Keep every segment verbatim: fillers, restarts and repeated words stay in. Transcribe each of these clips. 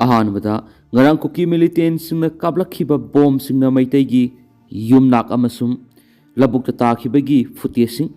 ꯑꯍꯥꯟꯕꯗ, ꯉꯔꯥꯡ ꯀꯨꯀꯤ ꯃꯤꯂꯤꯇꯦꯟꯁꯤꯡꯅ ꯀꯥꯞꯂꯛꯈꯤꯕ ꯕꯣꯝꯁꯤꯡꯅ ꯃꯩꯇꯩꯒꯤ ꯌꯨꯝꯅꯥꯛ ꯑꯃꯁꯨꯡ ꯂꯧꯕꯨꯛꯇ ꯇꯥꯈꯤꯕꯒꯤ ꯐꯨꯇꯦꯖꯁꯤꯡ꯫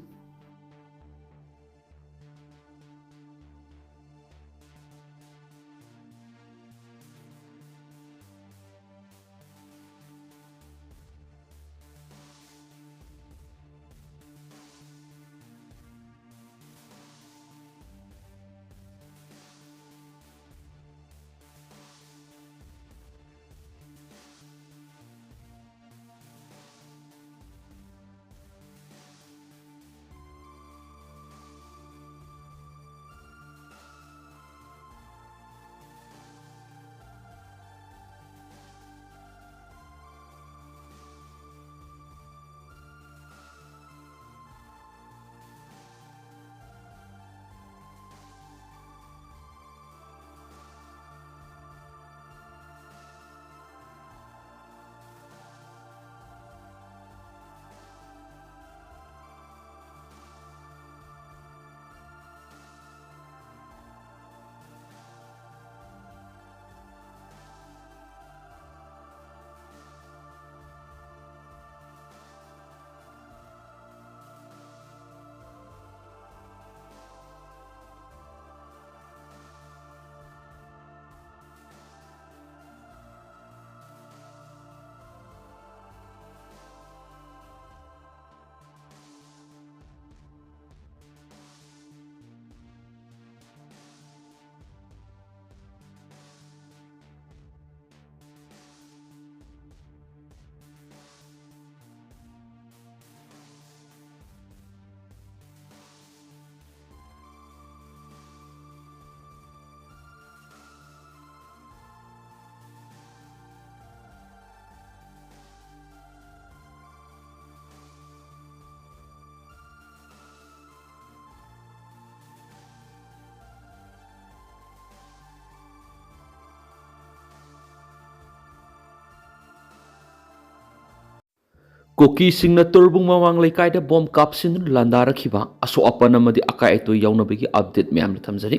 ꯀꯨꯀꯤꯁꯤꯡꯅ ꯇꯣꯔꯕꯨꯡ ꯃꯃꯥꯡ ꯂꯩꯀꯥꯏꯗ ꯕꯣꯝ ꯀꯥꯞꯁꯤꯟꯗꯨꯅ ꯂꯥꯟꯗꯥꯔꯛꯈꯤꯕ ꯑꯁꯣꯛ ꯑꯄꯟ ꯑꯃꯗꯤ ꯑꯀꯥꯏ ꯑꯇꯣꯏ ꯌꯥꯎꯅꯕꯒꯤ ꯑꯞꯗꯦꯠ ꯃꯌꯥꯝꯗ ꯊꯝꯖꯔꯤ꯫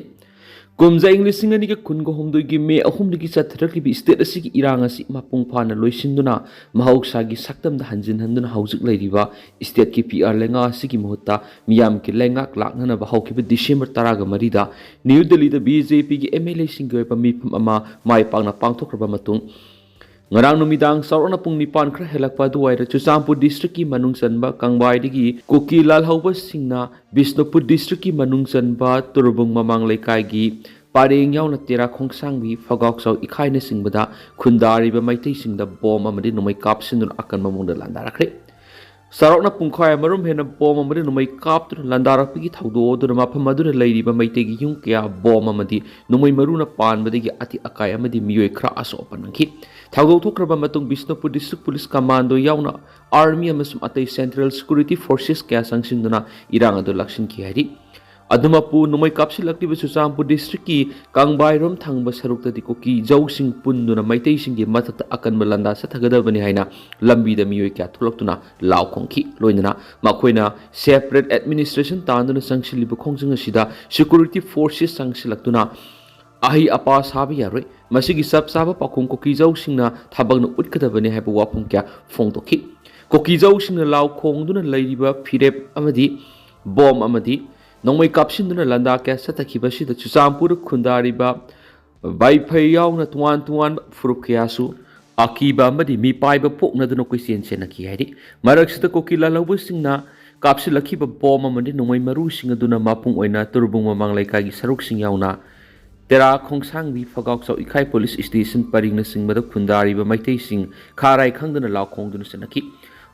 ꯀꯨꯝꯖꯥ ꯏꯪ ꯂꯤꯁꯤꯡ ꯑꯅꯤꯒ ꯀꯨꯟꯒ ꯍꯨꯝꯗꯣꯏꯒꯤ ꯃꯦ ꯑꯍꯨꯝꯗꯒꯤ ꯆꯠꯊꯔꯛꯂꯤꯕ ꯏꯁꯇꯦꯠ ꯑꯁꯤꯒꯤ ꯏꯔꯥꯡ ꯑꯁꯤ ꯃꯄꯨꯡ ꯐꯥꯅ ꯂꯣꯏꯁꯤꯟꯗꯨꯅ ꯃꯍꯧꯁꯥꯒꯤ ꯁꯛꯇꯝꯗ ꯍꯟꯖꯤꯟꯍꯟꯗꯨꯅ ꯍꯧꯖꯤꯛ ꯂꯩꯔꯤꯕ ꯏꯁꯇꯦꯠꯀꯤ ꯄꯤ ꯑꯥꯔ ꯂꯩꯉꯥꯛ ꯑꯁꯤꯒꯤ ꯃꯍꯨꯠꯇ ꯃꯤꯌꯥꯝꯒꯤ ꯂꯩꯉꯥꯛ ꯂꯥꯛꯅꯅꯕ ꯍꯧꯈꯤꯕ ꯗꯤꯁꯦꯝꯕꯔ ꯇꯔꯥꯒ ꯃꯔꯤꯗ ꯅ꯭ꯌꯨ ꯗꯦꯜꯂꯤꯗ ꯕꯤ ꯖꯦ ꯄꯤꯒꯤ ꯑꯦꯝ ꯑꯦꯜ ꯑꯦꯁꯤꯡꯒꯤ ꯑꯣꯏꯕ ꯃꯤꯐꯝ ꯑꯃ ꯃꯥꯏ ꯄꯥꯛꯅ ꯄꯥꯡꯊꯣꯛꯈ꯭ꯔꯕ ꯃꯇꯨꯡ, ꯉꯔꯥꯡ ꯅꯨꯃꯤꯗꯥꯡ ꯆꯥꯎꯔꯥꯛꯅ ꯄꯨꯡ ꯅꯤꯄꯥꯟ ꯈꯔ ꯍꯦꯜꯂꯛꯄ ꯑꯗꯨꯋꯥꯏꯗ ꯆꯨꯔꯆꯥꯟꯄꯨꯔ ꯗꯤꯁꯇ꯭ꯔꯤꯛꯀꯤ ꯃꯅꯨꯡ ꯆꯟꯕ ꯀꯪꯕꯥꯏꯗꯒꯤ ꯀꯨꯀꯤ ꯂꯥꯜꯍꯧꯕꯁꯤꯡꯅ ꯕꯤꯁꯅꯨꯄꯨꯔ ꯗꯤꯁꯇ꯭ꯔꯤꯛꯀꯤ ꯃꯅꯨꯡ ꯆꯟꯕ ꯇꯨꯔꯕꯨꯡ ꯃꯃꯥꯡ ꯂꯩꯀꯥꯏꯒꯤ ꯄꯔꯦꯡ ꯌꯥꯎꯅ ꯇꯦꯔꯥ ꯈꯣꯡꯁꯥꯡꯕꯤ, ꯐꯒꯥꯎꯆꯥꯎ ꯏꯈꯥꯏꯅꯆꯤꯡꯕꯗ ꯈꯨꯟꯗꯥꯔꯤꯕ ꯃꯩꯇꯩꯁꯤꯡꯗ ꯕꯣꯝ ꯑꯃꯗꯤ ꯅꯣꯡꯃꯩ ꯀꯥꯞꯁꯤꯟꯗꯨꯅ ꯑꯀꯟꯕ ꯃꯑꯣꯡꯗ ꯂꯥꯟꯗꯥꯔꯛꯈ꯭ꯔꯦ꯫ ꯆꯥꯎꯔꯥꯛꯅ ꯄꯨꯡꯈꯥꯏ ꯑꯃꯔꯣꯝ ꯍꯦꯟꯅ ꯕꯣꯝ ꯑꯃꯗꯤ ꯅꯣꯡꯃꯩ ꯀꯥꯞꯇꯨꯅ ꯂꯥꯟꯗꯥꯔꯛꯄꯒꯤ ꯊꯧꯗꯣꯛ ꯑꯗꯨꯅ ꯃꯐꯝ ꯑꯗꯨꯗ ꯂꯩꯔꯤꯕ ꯃꯩꯇꯩꯒꯤ ꯌꯨꯝ ꯀꯌꯥ ꯕꯣꯝ ꯑꯃꯗꯤ ꯅꯣꯡꯃꯩ ꯃꯔꯨꯅ ꯄꯥꯟꯕꯗꯒꯤ ꯑꯇꯦꯛ ꯑꯀꯥꯏ ꯑꯃꯗꯤ ꯃꯤꯑꯣꯏ ꯈꯔ ꯑꯁꯣꯛ ꯑꯄꯟ ꯅꯪꯈꯤ꯫ ꯊꯧꯗꯣꯛ ꯊꯣꯛꯈ꯭ꯔꯕ ꯃꯇꯨꯡ ꯕꯤꯁꯅꯨꯄꯨꯔ ꯗꯤꯁꯇ꯭ꯔꯤꯛ ꯄꯨꯂꯤꯁ ꯀꯃꯥꯟꯗꯣ ꯌꯥꯎꯅ ꯑꯥꯔꯃꯤ ꯑꯃꯁꯨꯡ ꯑꯇꯩ ꯁꯦꯟꯇ꯭ꯔꯦꯜ ꯁꯦꯀ꯭ꯌꯨꯔꯤꯇꯤ ꯐꯣꯔꯁꯦꯁ ꯀꯌꯥ ꯆꯪꯁꯤꯟꯗꯨꯅ ꯏꯔꯥꯡ ꯑꯗꯨ ꯂꯥꯛꯁꯤꯟꯈꯤ ꯍꯥꯏꯔꯤ꯫ ꯑꯗꯨꯃꯛꯄꯨ ꯅꯣꯡꯃꯩ ꯀꯥꯞꯁꯤꯜꯂꯛꯂꯤꯕ ꯆꯨꯔꯆꯥꯟꯄꯨꯔ ꯗꯤꯁꯇ꯭ꯔꯤꯛꯀꯤ ꯀꯪꯕꯥꯏꯔꯣꯝ ꯊꯪꯕ ꯁꯔꯨꯛꯇꯗꯤ ꯀꯨꯀꯤ ꯖꯧꯁꯤꯡ ꯄꯨꯟꯗꯨꯅ ꯃꯩꯇꯩꯁꯤꯡꯒꯤ ꯃꯊꯛꯇ ꯑꯀꯟꯕ ꯂꯥꯟꯗꯥ ꯆꯠꯊꯒꯗꯕꯅꯤ ꯍꯥꯏꯅ ꯂꯝꯕꯤꯗ ꯃꯤꯑꯣꯏ ꯀꯌꯥ ꯊꯣꯛꯂꯛꯇꯨꯅ ꯂꯥꯎ ꯈꯣꯡꯈꯤ꯫ ꯂꯣꯏꯅꯅ ꯃꯈꯣꯏꯅ ꯁꯦꯄꯔꯦꯠ ꯑꯦꯗꯃꯤꯅꯤꯁꯇ꯭ꯔꯦꯁꯟ ꯇꯥꯟꯗꯨꯅ ꯆꯪꯁꯤꯜꯂꯤꯕ ꯈꯣꯡꯖꯪ ꯑꯁꯤꯗ ꯁꯦꯀ꯭ꯌꯨꯔꯤꯇꯤ ꯐꯣꯔꯁꯦꯁ ꯆꯪꯁꯤꯜꯂꯛꯇꯨꯅ ꯑꯍꯩ ꯑꯄꯥ ꯁꯥꯕ ꯌꯥꯔꯣꯏ꯫ ꯃꯁꯤꯒꯤ ꯆꯞ ꯆꯥꯕ ꯄꯥꯎꯈꯨꯝ ꯀꯨꯀꯤ ꯖꯧꯁꯤꯡꯅ ꯊꯕꯛꯅ ꯎꯠꯀꯗꯕꯅꯤ ꯍꯥꯏꯕ ꯋꯥꯐꯝ ꯀꯌꯥ ꯐꯣꯡꯗꯣꯛꯈꯤ꯫ ꯀꯨꯀꯤ ꯖꯧꯁꯤꯡꯅ ꯂꯥꯎ ꯈꯣꯡꯗꯨꯅ ꯂꯩꯔꯤꯕ ꯐꯤꯔꯦꯞ ꯑꯃꯗꯤ ꯕꯣꯝ ꯑꯃꯗꯤ ꯅꯣꯡꯃꯩ ꯀꯥꯞꯁꯤꯟꯗꯨꯅ ꯂꯥꯟꯗꯥ ꯀꯌꯥ ꯆꯠꯊꯈꯤꯕ ꯑꯁꯤꯗ ꯆꯨꯔꯆꯥꯟꯄꯨꯔꯗ ꯈꯨꯟꯗꯥꯔꯤꯕ ꯕꯥꯏꯐꯩ ꯌꯥꯎꯅ ꯇꯣꯉꯥꯟ ꯇꯣꯉꯥꯟꯕ ꯐꯨꯔꯨꯞ ꯀꯌꯥꯁꯨ ꯑꯀꯤꯕ ꯑꯃꯗꯤ ꯃꯤꯄꯥꯏꯕ ꯄꯣꯛꯅꯗꯨꯅ ꯀꯣꯏꯆꯦꯟ ꯆꯦꯟꯅꯈꯤ ꯍꯥꯏꯔꯤ꯫ ꯃꯔꯛꯁꯤꯗ ꯀꯨꯀꯤ ꯂꯥꯜꯍꯧꯕꯁꯤꯡꯅ ꯀꯥꯞꯁꯤꯜꯂꯛꯈꯤꯕ ꯕꯣꯝ ꯑꯃꯗꯤ ꯅꯣꯡꯃꯩ ꯃꯔꯨꯁꯤꯡ ꯑꯗꯨꯅ ꯃꯄꯨꯡ ꯑꯣꯏꯅ ꯇꯨꯔꯕꯨꯡ ꯃꯃꯥꯡ ꯂꯩꯀꯥꯏꯒꯤ ꯁꯔꯨꯛꯁꯤꯡ ꯌꯥꯎꯅ ꯇꯦꯔꯥ ꯈꯣꯡꯁꯥꯡꯕꯤ, ꯐꯒꯥꯎꯆꯥꯎ ꯏꯈꯥꯏ ꯄꯨꯂꯤꯁ ꯁ꯭ꯇꯦꯁꯟ ꯄꯔꯤꯡꯅꯆꯤꯡꯕꯗ ꯈꯨꯟꯗꯥꯔꯤꯕ ꯃꯩꯇꯩꯁꯤꯡ ꯈꯥꯔꯥꯏ ꯈꯪꯗꯅ ꯂꯥꯎ ꯈꯣꯡꯗꯨꯅ ꯆꯠꯅꯈꯤ꯫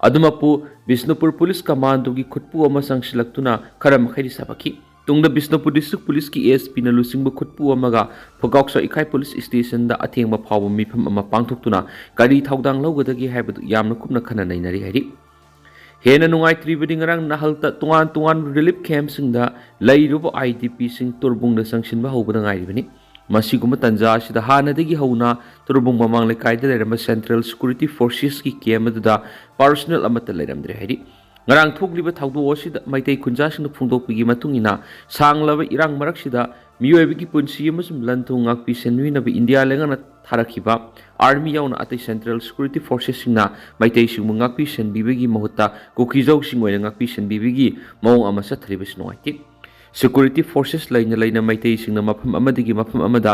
ꯑꯗꯨꯃꯛꯄꯨ ꯕꯤꯁꯅꯨꯄꯨꯔ ꯄꯨꯂꯤꯁ ꯀꯃꯥꯟꯗꯣꯒꯤ ꯈꯨꯠꯄꯨ ꯑꯃ ꯆꯪꯁꯤꯜꯂꯛꯇꯨꯅ ꯈꯔ ꯃꯈꯩꯗꯤ ꯁꯥꯐꯈꯤ꯫ ꯇꯨꯡꯗ ꯕꯤꯁꯅꯨꯄꯨꯔ ꯗꯤꯁꯇ꯭ꯔꯤꯛ ꯄꯨꯂꯤꯁꯀꯤ ꯑꯦ ꯑꯦꯁ ꯄꯤꯅ ꯂꯨꯆꯤꯡꯕ ꯈꯨꯠꯄꯨ ꯑꯃꯒ ꯐꯒꯥꯎꯆꯥꯎ ꯏꯈꯥꯏ ꯄꯨꯂꯤꯁ ꯁ꯭ꯇꯦꯁꯟꯗ ꯑꯊꯦꯡꯕ ꯐꯥꯎꯕ ꯃꯤꯐꯝ ꯑꯃ ꯄꯥꯡꯊꯣꯛꯇꯨꯅ ꯀꯔꯤ ꯊꯧꯗꯥꯡ ꯂꯧꯒꯗꯒꯦ ꯍꯥꯏꯕꯗꯨ ꯌꯥꯝꯅ ꯀꯨꯞꯅ ꯈꯟꯅ ꯅꯩꯅꯔꯤ ꯍꯥꯏꯔꯤ꯫ ꯍꯦꯟꯅ ꯅꯨꯡꯉꯥꯏꯇ꯭ꯔꯤꯕꯗꯤ ꯉꯔꯥꯡ ꯅꯍꯜꯇ ꯇꯣꯉꯥꯟ ꯇꯣꯉꯥꯟꯕ ꯔꯤꯂꯤꯐ ꯀꯦꯝꯞꯁꯤꯡꯗ ꯂꯩꯔꯨꯕ ꯑꯥꯏ ꯗꯤ ꯄꯤꯁꯤꯡ ꯇꯨꯔꯕꯨꯡꯗ ꯆꯪꯁꯤꯟꯕ ꯍꯧꯕꯗ ꯉꯥꯏꯔꯤꯕꯅꯤ꯫ ꯃꯁꯤꯒꯨꯝꯕ ꯇꯥꯟꯖꯥ ꯑꯁꯤꯗ ꯍꯥꯟꯅꯗꯒꯤ ꯍꯧꯅ ꯇꯨꯔꯕꯨꯡ ꯃꯃꯥꯡ ꯂꯩꯀꯥꯏꯗ ꯂꯩꯔꯝꯕ ꯁꯦꯟꯇ꯭ꯔꯦꯜ ꯁꯦꯀ꯭ꯌꯨꯔꯤꯇꯤ ꯐꯣꯔꯁꯦꯁꯀꯤ ꯀꯦꯝꯞ ꯑꯗꯨꯗ ꯄꯥꯔꯁꯣꯅꯦꯜ ꯑꯃꯠꯇ ꯂꯩꯔꯝꯗ꯭ꯔꯦ ꯍꯥꯏꯔꯤ꯫ ꯉꯔꯥꯡ ꯊꯣꯛꯂꯤꯕ ꯊꯧꯗꯣꯛ ꯑꯁꯤꯗ ꯃꯩꯇꯩ ꯈꯨꯟꯖꯥꯁꯤꯡꯅ ꯐꯣꯡꯗꯣꯛꯄꯒꯤ ꯃꯇꯨꯡ ꯏꯟꯅ ꯁꯥꯡꯂꯕ ꯏꯔꯥꯡ ꯃꯔꯛꯁꯤꯗ ꯃꯤꯑꯣꯏꯕꯒꯤ ꯄꯨꯟꯁꯤ ꯑꯃꯁꯨꯡ ꯂꯟ ꯊꯨꯝ ꯉꯥꯛꯄꯤ ꯁꯦꯟꯕꯤꯅꯕ ꯏꯟꯗꯤꯌꯥ ꯂꯩꯉꯥꯛꯅ ꯊꯥꯔꯛꯈꯤꯕ ꯑꯥꯔꯃꯤ ꯌꯥꯎꯅ ꯑꯇꯩ ꯁꯦꯟꯇ꯭ꯔꯦꯜ ꯁꯦꯀ꯭ꯌꯨꯔꯤꯇꯤ ꯐꯣꯔꯁꯦꯁꯁꯤꯡꯅ ꯃꯩꯇꯩꯁꯤꯡꯕꯨ ꯉꯥꯛꯄꯤ ꯁꯦꯟꯕꯤꯕꯒꯤ ꯃꯍꯨꯠꯇ ꯀꯨꯀꯤꯖꯧꯁꯤꯡ ꯑꯣꯏꯅ ꯉꯥꯛꯄꯤ ꯁꯦꯟꯕꯤꯕꯒꯤ ꯃꯑꯣꯡ ꯑꯃ ꯆꯠꯊꯔꯤꯕꯁꯤ ꯅꯨꯡꯉꯥꯏꯇꯦ꯫ ꯁꯦꯀ꯭ꯌꯨꯔꯤꯇꯤ ꯐꯣꯔꯁꯦꯁ ꯂꯩꯅ ꯂꯩꯅ ꯃꯩꯇꯩꯁꯤꯡꯅ ꯃꯐꯝ ꯑꯃꯗꯒꯤ ꯃꯐꯝ ꯑꯃꯗ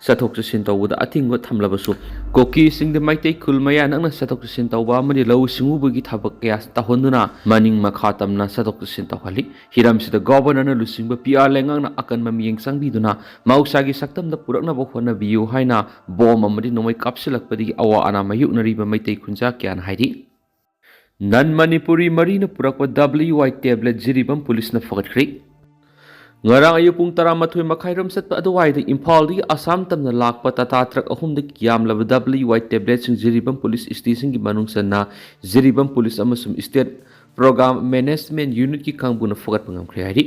ꯆꯠꯊꯣꯛ ꯆꯠꯁꯤꯟ ꯇꯧꯕꯗ ꯑꯊꯤꯡꯕ ꯊꯝꯂꯕꯁꯨ, ꯀꯨꯀꯤꯁꯤꯡꯗ ꯃꯩꯇꯩ ꯈꯨꯜ ꯃꯌꯥ ꯅꯛꯅ ꯆꯠꯊꯣꯛ ꯆꯠꯁꯤꯟ ꯇꯧꯕ ꯑꯃꯗꯤ ꯂꯧꯎ ꯁꯤꯡꯎꯕꯒꯤ ꯊꯕꯛ ꯀꯌꯥ ꯇꯧꯍꯟꯗꯨꯅ ꯃꯅꯤꯡ ꯃꯈꯥ ꯇꯝꯅ ꯆꯠꯊꯣꯛ ꯆꯠꯁꯤꯟ ꯇꯧꯍꯜꯂꯤ꯫ ꯍꯤꯔꯝꯁꯤꯗ ꯒꯣꯚꯔꯅꯔꯅ ꯂꯨꯆꯤꯡꯕ ꯄꯤ ꯑꯥꯔ ꯂꯩꯉꯥꯛꯅ ꯑꯀꯟꯕ ꯃꯤꯠꯌꯦꯡ ꯆꯪꯕꯤꯗꯨꯅ ꯃꯍꯧꯁꯥꯒꯤ ꯁꯛꯇꯝꯗ ꯄꯨꯔꯛꯅꯕ ꯍꯣꯠꯅꯕꯤꯌꯨ ꯍꯥꯏꯅ ꯕꯣꯝ ꯑꯃꯗꯤ ꯅꯣꯡꯃꯩ ꯀꯥꯞꯁꯤꯜꯂꯛꯄꯗꯒꯤ ꯑꯋꯥ ꯑꯅꯥ ꯃꯥꯌꯣꯛꯅꯔꯤꯕ ꯃꯩꯇꯩ ꯈꯨꯟꯖꯥ ꯀꯌꯥꯅ ꯍꯥꯏꯔꯤ꯫ ꯅꯟ ꯃꯅꯤꯄꯨꯔꯤ ꯃꯔꯤꯅ ꯄꯨꯔꯛꯄ ꯗꯕ꯭ꯂꯤꯌꯨ ꯑꯥꯏ ꯇꯦꯕ꯭ꯂꯦꯠ ꯖꯤꯔꯤꯕꯥꯝ ꯄꯨꯂꯤꯁꯅ ꯐꯒꯠꯈ꯭ꯔꯦ꯫ ꯉꯔꯥꯡ ꯑꯌꯨꯛ ꯄꯨꯡ ꯇꯔꯥꯃꯥꯊꯣꯏ ꯃꯈꯥꯏꯔꯣꯝ ꯆꯠꯄ ꯑꯗꯨꯋꯥꯏꯗ ꯏꯝꯐꯥꯜꯗꯒꯤ ꯑꯁꯥꯝ ꯇꯝꯅ ꯂꯥꯛꯄ ꯇꯥꯇꯥ ꯇ꯭ꯔꯛ ꯑꯍꯨꯝꯗꯒꯤ ꯌꯥꯝꯂꯕ ꯗꯕ꯭ꯂꯤꯌꯨ ꯑꯥꯏ ꯇꯦꯕ꯭ꯂꯦꯠꯁꯤꯡ ꯖꯤꯔꯤꯕꯥꯝ ꯄꯨꯂꯤꯁ ꯁ꯭ꯇꯦꯁꯟꯒꯤ ꯃꯅꯨꯡ ꯆꯟꯅ ꯖꯤꯔꯤꯕꯥꯝ ꯄꯨꯂꯤꯁ ꯑꯃꯁꯨꯡ ꯁ꯭ꯇꯦꯠ ꯄ꯭ꯔꯣꯒ꯭ꯔꯥꯝ ꯃꯦꯅꯦꯖꯃꯦꯟꯠ ꯌꯨꯅꯤꯠꯀꯤ ꯀꯥꯡꯕꯨꯅ ꯐꯒꯠꯄ ꯉꯝꯈ꯭ꯔꯦ ꯍꯥꯏꯔꯤ꯫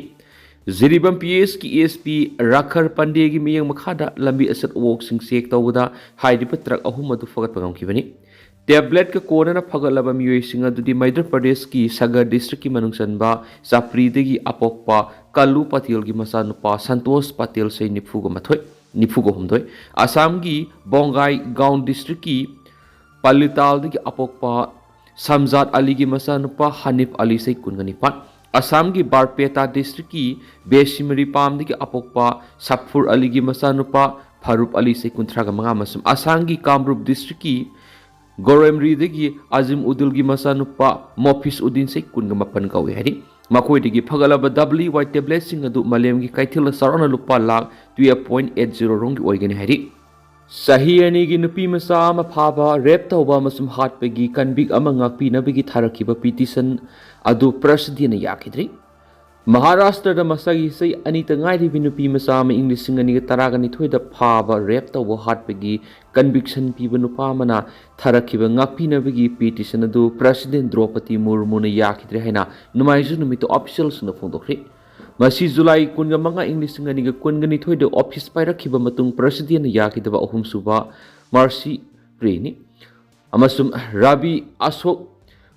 ꯖꯤꯔꯤꯕꯥꯝ ꯄꯤ ꯑꯦꯁꯀꯤ ꯑꯦꯁ ꯄꯤ ꯔꯥꯈꯔ ꯄꯥꯟꯗꯦꯒꯤ ꯃꯤꯠꯌꯦꯡ ꯃꯈꯥꯗ ꯂꯝꯕꯤ ꯑꯆꯠ ꯑꯋꯣꯛꯁꯤꯡ ꯆꯦꯛ ꯇꯧꯕꯗ ꯍꯥꯏꯔꯤꯕ ꯇ꯭ꯔꯛ ꯑꯍꯨꯝ ꯑꯗꯨ ꯐꯒꯠꯄ ꯉꯝꯈꯤꯕꯅꯤ꯫ ꯇꯦꯕ꯭ꯂꯦꯠꯀ ꯀꯣꯟꯅꯅ ꯐꯒꯠꯂꯕ ꯃꯤꯑꯣꯏꯁꯤꯡ ꯑꯗꯨꯗꯤ ꯃꯩꯙ꯭ꯌ ꯄ꯭ꯔꯗꯦꯁꯀꯤ ꯁꯥꯒꯔ ꯗꯤꯁꯇ꯭ꯔꯤꯛꯀꯤ ꯃꯅꯨꯡ ꯆꯟꯕ ꯆꯥꯄ꯭ꯔꯤꯗꯒꯤ ꯑꯄꯣꯛꯄ ꯀꯜꯂꯨ ꯄꯇꯦꯜꯒꯤ ꯃꯆꯥꯅꯨꯄꯥ ꯁꯟꯇꯣꯁ ꯄꯇꯦꯜ, ꯆꯍꯤ ꯅꯤꯐꯨꯒ ꯃꯥꯊꯣꯏ, ꯅꯤꯐꯨꯒ ꯍꯨꯝꯗꯣꯏ, ꯑꯁꯥꯝꯒꯤ ꯕꯣꯡꯒꯥꯏꯒꯥꯎꯟ ꯗꯤꯁꯇ꯭ꯔꯤꯛꯀꯤ ꯄꯥꯂꯤꯇꯥꯜꯗꯒꯤ ꯑꯄꯣꯛꯄ ꯁꯝꯖꯥꯗ ꯑꯂꯤꯒꯤ ꯃꯆꯥꯅꯨꯄꯥ ꯍꯅꯤꯐ ꯑꯂꯤ, ꯆꯍꯤ ꯀꯨꯟꯒ ꯅꯤꯄꯥꯟ, ꯑꯁꯥꯝꯒꯤ ꯕꯥꯔꯄꯦꯇꯥ ꯗꯤꯁꯇ꯭ꯔꯤꯛꯀꯤ ꯕꯦꯁꯤꯃꯔꯤ ꯄꯥꯝꯗꯒꯤ ꯑꯄꯣꯛꯄ ꯁꯥꯐꯨꯔ ꯑꯂꯤꯒꯤ ꯃꯆꯥꯅꯨꯄꯥ ꯐꯥꯔꯨꯞ ꯑꯂꯤ, ꯆꯍꯤ ꯀꯨꯟꯊ꯭ꯔꯥꯒ ꯃꯉꯥ, ꯑꯃꯁꯨꯡ ꯑꯁꯥꯝꯒꯤ ꯀꯥꯝꯔꯨꯞ ꯗꯤꯁꯇ꯭ꯔꯤꯛꯀꯤ ꯒꯣꯔꯦꯝꯔꯤꯗꯒꯤ ꯑꯖꯤꯝ ꯎꯗꯤꯜꯒꯤ ꯃꯆꯥꯅꯨꯄꯥ ꯃꯣꯐꯤꯁ ꯎꯗꯤꯟ, ꯆꯍꯤ ꯀꯨꯟꯒ ꯃꯥꯄꯟ, ꯀꯧꯏ ꯍꯥꯏꯔꯤ꯫ ꯃꯈꯣꯏꯗꯒꯤ ꯐꯒꯠꯂꯕ ꯗꯕ꯭ꯂꯤꯌꯨ ꯑꯥꯏ ꯇꯦꯕ꯭ꯂꯦꯠꯁꯤꯡ ꯑꯗꯨ ꯃꯥꯂꯦꯝꯒꯤ ꯀꯩꯊꯦꯜꯗ ꯆꯥꯎꯔꯥꯛꯅ ꯂꯨꯄꯥ ꯂꯥꯈ ꯇꯨꯌꯦꯜꯐ ꯄꯣꯏꯟꯠ ꯑꯩꯠ ꯖꯤꯔꯣ ꯔꯣꯝꯒꯤ ꯑꯣꯏꯒꯅꯤ ꯍꯥꯏꯔꯤ꯫ ꯆꯍꯤ ꯑꯅꯤꯒꯤ ꯅꯨꯄꯤ ꯃꯆꯥ ꯑꯃ ꯐꯥꯕ, ꯔꯦꯞ ꯇꯧꯕ ꯑꯃꯁꯨꯡ ꯍꯥꯠꯄꯒꯤ ꯀꯟꯚꯤꯛ ꯑꯃ ꯉꯥꯛꯄꯤꯅꯕꯒꯤ ꯊꯥꯔꯛꯈꯤꯕ ꯄꯤꯇꯤꯁꯟ ꯑꯗꯨ ꯄ꯭ꯔꯁꯤꯗꯦꯟꯅ ꯌꯥꯈꯤꯗ꯭ꯔꯤ꯫ ꯃꯍꯥꯔꯥꯁꯇ꯭ꯔꯗ ꯃꯁꯥꯒꯤ ꯆꯍꯤ ꯑꯅꯤꯇ ꯉꯥꯏꯔꯤꯕꯤ ꯅꯨꯄꯤ ꯃꯆꯥ ꯑꯃ ꯏꯪ ꯂꯤꯁꯤꯡ ꯑꯅꯤꯒ ꯇꯔꯥꯒ ꯅꯤꯊꯣꯏꯗ ꯐꯥꯕ, ꯔꯦꯞ ꯇꯧꯕ, ꯍꯥꯠꯄꯒꯤ ꯀꯟꯚꯤꯛꯁꯟ ꯄꯤꯕ ꯅꯨꯄꯥ ꯑꯃꯅ ꯊꯥꯔꯛꯈꯤꯕ ꯉꯥꯛꯄꯤꯅꯕꯒꯤ ꯄꯤꯇꯤꯁꯟ ꯑꯗꯨ ꯄ꯭ꯔꯁꯤꯗꯦꯟ ꯗ꯭ꯔꯧꯄꯗꯤ ꯃꯨꯔꯃꯨꯅ ꯌꯥꯈꯤꯗ꯭ꯔꯦ ꯍꯥꯏꯅ ꯅꯣꯡꯃꯥꯏꯖꯤꯡ ꯅꯨꯃꯤꯠꯇ ꯑꯣꯐꯤꯁꯤꯌꯦꯜꯁꯤꯡꯅ ꯐꯣꯡꯗꯣꯛꯈ꯭ꯔꯦ꯫ ꯃꯁꯤ ꯖꯨꯂꯥꯏ ꯀꯨꯟꯒ ꯃꯉꯥ, ꯏꯪ ꯂꯤꯁꯤꯡ ꯑꯅꯤꯒ ꯀꯨꯟꯒ ꯅꯤꯊꯣꯏꯗ ꯑꯣꯐꯤꯁ ꯄꯥꯏꯔꯛꯈꯤꯕ ꯃꯇꯨꯡ ꯄ꯭ꯔꯁꯤꯗꯦꯟꯅ ꯌꯥꯈꯤꯗꯕ ꯑꯍꯨꯝꯁꯨꯕ ꯃꯥꯔꯁꯤ ꯄ꯭ꯔꯦꯅꯤ꯫ ꯑꯃꯁꯨꯡ ꯔꯥꯕꯤ ꯑꯁꯣꯛ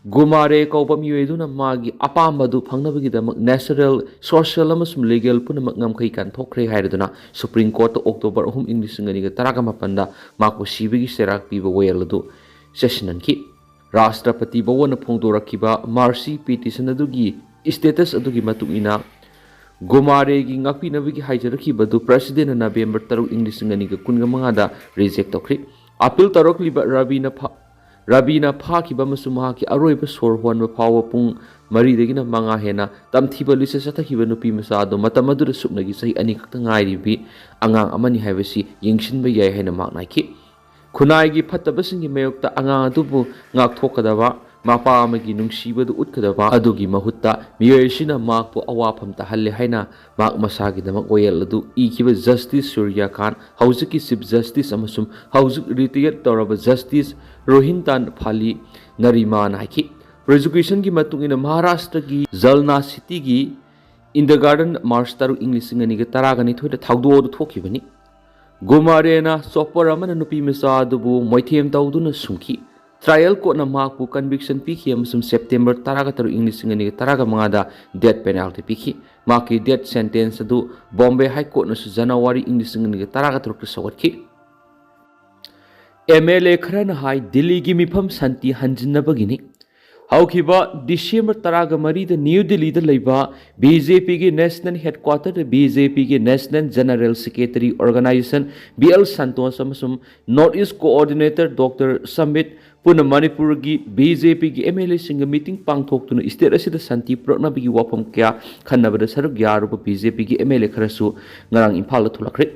ꯒꯨꯃꯥꯔꯦ ꯀꯧꯕ ꯃꯤꯑꯣꯏ ꯑꯗꯨꯅ ꯃꯥꯒꯤ ꯑꯄꯥꯝꯕ ꯑꯗꯨ ꯐꯪꯅꯕꯒꯤꯗꯃꯛ natural, social ꯑꯃꯁꯨꯡ legal ꯄꯨꯝꯅꯃꯛ ꯉꯝꯈꯩ ꯀꯥꯟꯊꯣꯛꯈ꯭ꯔꯦ ꯍꯥꯏꯔꯗꯨꯅ Supreme Courtꯇ October ꯑꯍꯨꯝ, ꯏꯪ ꯂꯤꯁꯤꯡ ꯑꯅꯤꯒ ꯇꯔꯥꯒ ꯃꯥꯄꯟꯗ ꯃꯍꯥꯛꯄꯨ ꯁꯤꯕꯒꯤ ꯆꯩꯔꯥꯛ ꯄꯤꯕ ꯋꯥꯌꯦꯜ ꯑꯗꯨ ꯁꯦꯁꯟꯍꯟꯈꯤ꯫ ꯔꯥꯁꯇ꯭ꯔꯄꯇꯤ ꯚꯋꯟꯅ ꯐꯣꯡꯗꯣꯔꯛꯈꯤꯕ mercy petition ꯑꯗꯨꯒꯤ status ꯑꯗꯨꯒꯤ ꯃꯇꯨꯡ ꯏꯟꯅ, ꯒꯨꯃꯥꯔꯦꯒꯤ ꯉꯥꯛꯄꯤꯅꯕꯒꯤ ꯍꯥꯏꯖꯔꯛꯈꯤꯕ ꯑꯗꯨ Presidentꯅ November ꯇꯔꯨꯛ, ꯏꯪ ꯂꯤꯁꯤꯡ ꯑꯅꯤꯒ ꯀꯨꯟꯒ ꯃꯉꯥꯗ reject ꯇꯧꯈ꯭ꯔꯤ꯫ Appeal ꯇꯧꯔꯛꯂꯤꯕ ꯔꯕꯤꯅ ꯐꯥ-, ꯔꯕꯤꯅ ꯐꯥꯈꯤꯕ ꯑꯃꯁꯨꯡ ꯃꯍꯥꯛꯀꯤ ꯑꯔꯣꯏꯕ ꯁꯣꯔ ꯍꯣꯟꯕ ꯐꯥꯎꯕ ꯄꯨꯡ ꯃꯔꯤꯗꯒꯤꯅ ꯃꯉꯥ ꯍꯦꯟꯅ ꯇꯝꯊꯤꯕ ꯂꯤꯆꯠ ꯆꯠꯊꯈꯤꯕ ꯅꯨꯄꯤ ꯃꯆꯥ ꯑꯗꯨ ꯃꯇꯝ ꯑꯗꯨꯗ ꯁꯨꯞꯅꯒꯤ ꯆꯍꯤ ꯑꯅꯤ ꯈꯛꯇ ꯉꯥꯏꯔꯤꯕꯤ ꯑꯉꯥꯡ ꯑꯃꯅꯤ ꯍꯥꯏꯕꯁꯤ ꯌꯦꯡꯁꯤꯟꯕ ꯌꯥꯏ ꯍꯥꯏꯅ ꯃꯍꯥꯛꯅ ꯍꯥꯏꯈꯤ꯫ ꯈꯨꯟꯅꯥꯏꯒꯤ ꯐꯠꯇꯕꯁꯤꯡꯒꯤ ꯃꯥꯌꯣꯛꯇ ꯑꯉꯥꯡ ꯑꯗꯨꯕꯨ ꯉꯥꯛꯊꯣꯛꯀꯗꯕ, ꯃꯄꯥ ꯑꯃꯒꯤ ꯅꯨꯡꯁꯤꯕꯗꯨ ꯎꯠꯀꯗꯕ ꯑꯗꯨꯒꯤ ꯃꯍꯨꯠꯇ ꯃꯤꯑꯣꯏ ꯑꯁꯤꯅ ꯃꯍꯥꯛꯄꯨ ꯑꯋꯥꯐꯝ ꯇꯥꯍꯜꯂꯦ ꯍꯥꯏꯅ ꯃꯍꯥꯛ ꯃꯁꯥꯒꯤꯗꯃꯛ ꯋꯥꯌꯦꯜ ꯑꯗꯨ ꯏꯈꯤꯕ Justice ꯁꯨꯔ꯭ꯌ ꯀꯥꯟ, ꯍꯧꯖꯤꯛꯀꯤ Chief Justice ꯑꯃꯁꯨꯡ ꯍꯧꯖꯤꯛ retire ꯇꯧꯔꯕ Justice ꯔꯣꯍꯤꯟꯇꯥꯟ ꯐꯥꯂꯤ ꯅꯔꯤꯃꯥꯟꯅ ꯍꯥꯏꯈꯤ꯫ Prosecutionꯒꯤ ꯃꯇꯨꯡ ꯏꯟꯅ ꯃꯍꯥꯔꯥꯁꯇ꯭ꯔꯒꯤ ꯖꯜꯅꯥ ꯁꯤꯇꯤꯒꯤ India Garden March ꯇꯔꯨꯛ, ꯏꯪ ꯂꯤꯁꯤꯡ ꯑꯅꯤꯒ ꯇꯔꯥꯒ ꯅꯤꯊꯣꯏꯗ ꯊꯧꯗꯣꯛ ꯑꯗꯨ ꯊꯣꯛꯈꯤꯕꯅꯤ꯫ ꯒꯨꯃꯥꯔꯦꯅ chopper ꯑꯃꯅ ꯅꯨꯄꯤ ꯃꯆꯥ ꯑꯗꯨꯕꯨ ꯃꯣꯏꯊꯦꯝ ꯇꯧꯗꯨꯅ ꯁꯨꯝꯈꯤ꯫ Trial courtꯅ ꯃꯍꯥꯛꯄꯨ conviction ꯄꯤꯈꯤ ꯑꯃꯁꯨꯡ September ꯇꯔꯥꯒ ꯇꯔꯨꯛ, ꯏꯪ ꯂꯤꯁꯤꯡ ꯑꯅꯤꯒ ꯇꯔꯥꯒ ꯃꯉꯥꯗ death penalty ꯄꯤꯈꯤ꯫ ꯃꯍꯥꯛꯀꯤ death sentence ꯑꯗꯨ Bombay High Courtꯅꯁꯨ January, ꯏꯪ ꯂꯤꯁꯤꯡ ꯑꯅꯤꯒ ꯇꯔꯥꯒ ꯇꯔꯨꯛꯇ ꯁꯧꯒꯠꯈꯤ꯫ MLA ꯈꯔꯅ ꯍꯥꯏ ꯗꯤꯜꯂꯤꯒꯤ ꯃꯤꯐꯝ ꯁꯥꯟꯇꯤ ꯍꯟꯖꯤꯟꯅꯕꯒꯤꯅꯤ꯫ ꯍꯧꯈꯤꯕ December ꯇꯔꯥꯒ ꯃꯔꯤꯗ ꯅ꯭ꯌꯨ ꯗꯤꯜꯂꯤꯗ ꯂꯩꯕ BJPꯒꯤ National Headquarterꯗ BJPꯒꯤ National General Secretary Organization B L Santosh ꯑꯃꯁꯨꯡ North East Coordinator Doctor ꯁꯝꯕꯤꯠ ꯄꯨꯟꯅ ꯃꯅꯤꯄꯨꯔꯒꯤ BJPꯒꯤ MLAꯁꯤꯡꯒ meeting ꯄꯥꯡꯊꯣꯛꯇꯨꯅ state ꯑꯁꯤꯗ ꯁꯥꯟꯇꯤ ꯄꯨꯔꯛꯅꯕꯒꯤ ꯋꯥꯐꯝ ꯀꯌꯥ ꯈꯟꯅꯕꯗ ꯁꯔꯨꯛ ꯌꯥꯔꯨꯕ BJPꯒꯤ MLA ꯈꯔꯁꯨ ꯉꯔꯥꯡ ꯏꯝꯐꯥꯜꯗ ꯊꯣꯛꯂꯛꯈ꯭ꯔꯦ꯫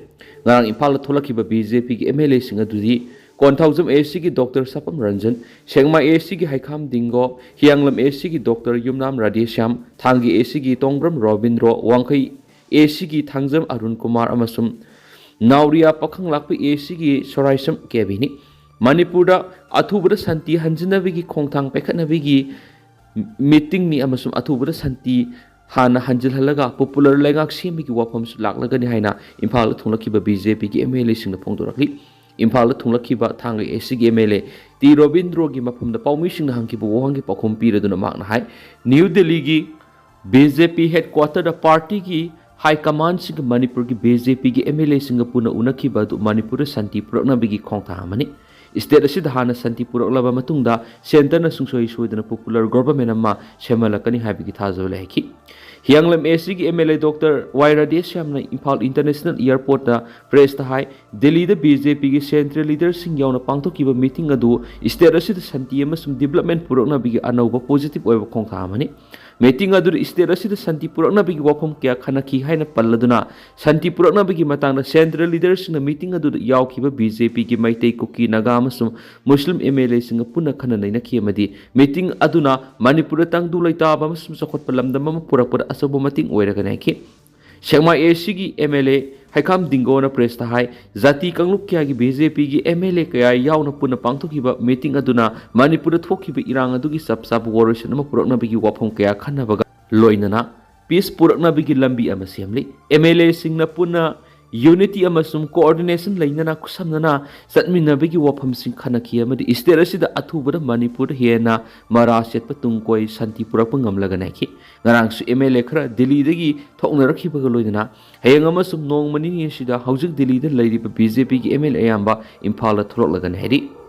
ꯉꯔꯥꯡ ꯏꯝꯐꯥꯜꯗ ꯊꯣꯛꯂꯛꯈꯤꯕ BJPꯒꯤ MLAꯁꯤꯡ ꯑꯗꯨꯗꯤ ꯀꯣꯟꯊꯧꯖꯝ ACꯒꯤ Doctor ꯁꯄꯝ ꯔꯟꯖꯟ, ꯁꯦꯛꯃꯥꯏ ACꯒꯤ ꯍꯩꯈꯥꯝ ꯗꯤꯡꯒꯣ, ꯍꯤꯌꯥꯡꯂꯝ ACꯒꯤ Doctor ꯌꯨꯝꯅꯥꯝ ꯔꯥꯙꯦꯁ꯭ꯌꯥꯝ, ꯊꯥꯡꯒ ACꯒꯤ ꯇꯣꯡꯕ꯭ꯔꯝ ꯔꯣꯕꯤꯟꯗ꯭ꯔꯣ, ꯋꯥꯡꯈꯩ ACꯒꯤ ꯊꯥꯡꯖꯝ ꯑꯔꯨꯟ ꯀꯨꯃꯥꯔ ꯑꯃꯁꯨꯡ ꯅꯥꯎꯔꯤꯌꯥ ꯄꯥꯈꯪꯂꯥꯛꯄ ACꯒꯤ ꯁꯣꯔꯥꯏꯁꯝ ꯀꯦꯕꯤꯅꯤ꯫ ꯃꯅꯤꯄꯨꯔꯗ ꯑꯊꯨꯕꯗ ꯁꯥꯟꯇꯤ ꯍꯟꯖꯤꯟꯅꯕꯒꯤ ꯈꯣꯡꯊꯥꯡ ꯄꯥꯏꯈꯠꯅꯕꯒꯤ meetingꯅꯤ ꯑꯃꯁꯨꯡ ꯑꯊꯨꯕꯗ ꯁꯥꯟꯇꯤ ꯍꯥꯟꯅ ꯍꯟꯖꯤꯜꯍꯜꯂꯒ popular ꯂꯩꯉꯥꯛ ꯁꯦꯝꯕꯒꯤ ꯋꯥꯐꯝꯁꯨ ꯂꯥꯛꯂꯒꯅꯤ ꯍꯥꯏꯅ ꯏꯝꯐꯥꯜꯗ ꯊꯣꯛꯂꯛꯈꯤꯕ BJPꯒꯤ MLAꯁꯤꯡꯅ ꯐꯣꯡꯗꯣꯔꯛꯂꯤ꯫ ꯏꯝꯐꯥꯜꯗ ꯊꯨꯡꯂꯛꯈꯤꯕ ꯊꯥꯡꯒ ꯑꯦ ꯁꯤꯒꯤ ꯑꯦꯝ ꯑꯦꯜ ꯑꯦ ꯇꯤ ꯔꯣꯕꯤꯟꯗ꯭ꯔꯣꯒꯤ ꯃꯐꯝꯗ ꯄꯥꯎꯃꯤꯁꯤꯡꯅ ꯍꯪꯈꯤꯕ ꯋꯥꯍꯪꯒꯤ ꯄꯥꯎꯈꯨꯝ ꯄꯤꯔꯗꯨꯅ ꯃꯍꯥꯛꯅ ꯍꯥꯏ, ꯅ꯭ꯌꯨ ꯗꯦꯜꯂꯤꯒꯤ ꯕꯤ ꯖꯦ ꯄꯤ ꯍꯦꯗꯀ꯭ꯋꯥꯇꯔꯗ ꯄꯥꯔꯇꯤꯒꯤ ꯍꯥꯏ ꯀꯃꯥꯟꯁꯤꯡꯒ ꯃꯅꯤꯄꯨꯔꯒꯤ ꯕꯤ ꯖꯦ ꯄꯤꯒꯤ ꯑꯦꯝ ꯑꯦꯜ ꯑꯦꯁꯤꯡꯒ ꯄꯨꯟꯅ ꯎꯅꯈꯤꯕ ꯑꯗꯨ ꯃꯅꯤꯄꯨꯔꯗ ꯁꯥꯟꯇꯤ ꯄꯨꯔꯛꯅꯕꯒꯤ ꯈꯣꯡꯊꯥꯡ ꯑꯃꯅꯤ꯫ ꯁ꯭ꯇꯦꯠ ꯑꯁꯤꯗ ꯍꯥꯟꯅ ꯁꯥꯟꯇꯤ ꯄꯨꯔꯛꯂꯕ ꯃꯇꯨꯡꯗ ꯁꯦꯟꯇꯔꯅ ꯁꯨꯡꯁꯣꯏ ꯁꯣꯏꯗꯅ ꯄꯣꯄꯨꯂꯔ ꯒꯣꯚꯔꯟꯃꯦꯟ ꯑꯃ ꯁꯦꯝꯍꯜꯂꯛꯀꯅꯤ ꯍꯥꯏꯕꯒꯤ ꯊꯥꯖꯕ ꯂꯩꯈꯤ꯫ ꯍꯤꯌꯥꯡꯂꯝ ꯑꯦ ꯁꯤꯒꯤ M L A doctor Y ꯔꯥꯙꯦꯁ꯭ꯌꯥꯝꯅ ꯏꯝꯐꯥꯜ ꯏꯟꯇꯔꯅꯦꯁꯅꯦꯜ ꯑꯦꯌꯔꯄꯣꯔꯠꯇ ꯄ꯭ꯔꯦꯁꯇ ꯍꯥꯏ, ꯗꯦꯜꯂꯤꯗ ꯕꯤ ꯖꯦ ꯄꯤꯒꯤ ꯁꯦꯟꯇ꯭ꯔꯦꯜ ꯂꯤꯗꯔꯁꯤꯡ ꯌꯥꯎꯅ ꯄꯥꯡꯊꯣꯛꯈꯤꯕ ꯃꯤꯇꯤꯡ ꯑꯗꯨ ꯁ꯭ꯇꯦꯠ ꯑꯁꯤꯗ ꯁꯥꯟꯇꯤ ꯑꯃꯁꯨꯡ ꯗꯤꯕꯂꯞꯃꯦꯟ ꯄꯨꯔꯛꯅꯕꯒꯤ ꯑꯅꯧꯕ ꯄꯣꯖꯤꯇꯤꯚ ꯑꯣꯏꯕ ꯈꯣꯡꯊꯥꯡ ꯑꯃꯅꯤ꯫ ꯃꯤꯇꯤꯡ ꯑꯗꯨꯗ ꯁ꯭ꯇꯦꯠ ꯑꯁꯤꯗ ꯁꯥꯟꯇꯤ ꯄꯨꯔꯛꯅꯕꯒꯤ ꯋꯥꯐꯝ ꯀꯌꯥ ꯈꯟꯅꯈꯤ ꯍꯥꯏꯅ ꯄꯜꯂꯗꯨꯅ, ꯁꯥꯟꯇꯤ ꯄꯨꯔꯛꯅꯕꯒꯤ ꯃꯇꯥꯡꯗ ꯁꯦꯟꯇ꯭ꯔꯦꯜ ꯂꯤꯗꯔꯁꯤꯡꯅ ꯃꯤꯇꯤꯡ ꯑꯗꯨꯗ ꯌꯥꯎꯈꯤꯕ ꯕꯤ ꯖꯦ ꯄꯤꯒꯤ ꯃꯩꯇꯩ, ꯀꯨꯀꯤ, ꯅꯥꯒꯥ ꯑꯃꯁꯨꯡ ꯃꯨꯁꯂꯤꯝ ꯑꯦꯝ ꯑꯦꯜ ꯑꯦꯁꯤꯡꯒ ꯄꯨꯟꯅ ꯈꯟꯅ ꯅꯩꯅꯈꯤ ꯑꯃꯗꯤ ꯃꯤꯇꯤꯡ ꯑꯗꯨꯅ ꯃꯅꯤꯄꯨꯔꯗ ꯇꯪꯗꯨ ꯂꯩꯇꯥꯕ ꯑꯃꯁꯨꯡ ꯆꯥꯎꯈꯠꯄ ꯂꯝꯗꯝ ꯑꯃ ꯄꯨꯔꯛꯄꯗ ꯑꯆꯧꯕ ꯃꯇꯦꯡ ꯑꯣꯏꯔꯒꯅꯤ ꯍꯥꯏꯈꯤ꯫ ꯁꯦꯛꯃꯥꯏ ꯑꯦ ꯁꯤꯒꯤ ꯑꯦꯝ ꯑꯦꯜ ꯑꯦ ꯍꯩꯈꯥꯝ ꯗꯤꯡꯒꯣꯅ ꯄ꯭ꯔꯦꯁꯇ ꯍꯥꯏ, ꯖꯥꯇꯤ ꯀꯥꯡꯂꯨꯞ ꯀꯌꯥꯒꯤ ꯕꯤ ꯖꯦ ꯄꯤꯒꯤ ꯑꯦꯝ ꯑꯦꯜ ꯑꯦ ꯀꯌꯥ ꯌꯥꯎꯅ ꯄꯨꯟꯅ ꯄꯥꯡꯊꯣꯛꯈꯤꯕ ꯃꯤꯇꯤꯡ ꯑꯗꯨꯅ ꯃꯅꯤꯄꯨꯔꯗ ꯊꯣꯛꯈꯤꯕ ꯏꯔꯥꯡ ꯑꯗꯨꯒꯤ ꯆꯞ ꯆꯥꯕ ꯋꯥꯔꯣꯏꯁꯤꯟ ꯑꯃ ꯄꯨꯔꯛꯅꯕꯒꯤ ꯋꯥꯐꯝ ꯀꯌꯥ ꯈꯟꯅꯕꯒ ꯂꯣꯏꯅꯅ ꯄꯤꯁ ꯄꯨꯔꯛꯅꯕꯒꯤ ꯂꯝꯕꯤ ꯑꯃ ꯁꯦꯝꯂꯤ꯫ ꯑꯦꯝ ꯑꯦꯜ ꯑꯦꯁꯤꯡꯅ ꯄꯨꯟꯅ ꯌꯨꯅꯤꯇꯤ ꯑꯃꯁꯨꯡ ꯀꯣꯑꯣꯔꯗꯤꯅꯦꯁꯟ ꯂꯩꯅꯅ ꯈꯨꯠꯁꯝꯅꯅ ꯆꯠꯃꯤꯟꯅꯕꯒꯤ ꯋꯥꯐꯝꯁꯤꯡ ꯈꯟꯅꯈꯤ ꯑꯃꯗꯤ ꯁ꯭ꯇꯦꯠ ꯑꯁꯤꯗ ꯑꯊꯨꯕꯗ ꯃꯅꯤꯄꯨꯔꯗ ꯍꯦꯟꯅ ꯃꯔꯥ ꯁꯦꯠꯄ ꯇꯨꯡ ꯀꯣꯏ ꯁꯥꯟꯇꯤ ꯄꯨꯔꯛꯄ ꯉꯝꯂꯒꯅꯤ ꯍꯥꯏꯈꯤ꯫ ꯉꯔꯥꯡꯁꯨ ꯑꯦꯝ ꯑꯦꯜ ꯑꯦ ꯈꯔ ꯗꯤꯜꯂꯤꯗꯒꯤ ꯊꯣꯛꯅꯔꯛꯈꯤꯕꯒ ꯂꯣꯏꯅꯅ ꯍꯌꯦꯡ ꯑꯃꯁꯨꯡ ꯅꯣꯡꯃ ꯅꯤꯅꯤ ꯑꯁꯤꯗ ꯍꯧꯖꯤꯛ ꯗꯤꯜꯂꯤꯗ ꯂꯩꯔꯤꯕ ꯕꯤ ꯖꯦ ꯄꯤꯒꯤ ꯑꯦꯝ ꯑꯦꯜ ꯑꯦ ꯑꯌꯥꯝꯕ ꯏꯝꯐꯥꯜꯗ ꯊꯣꯛꯂꯛꯂꯒꯅꯤ ꯍꯥꯏꯔꯤ꯫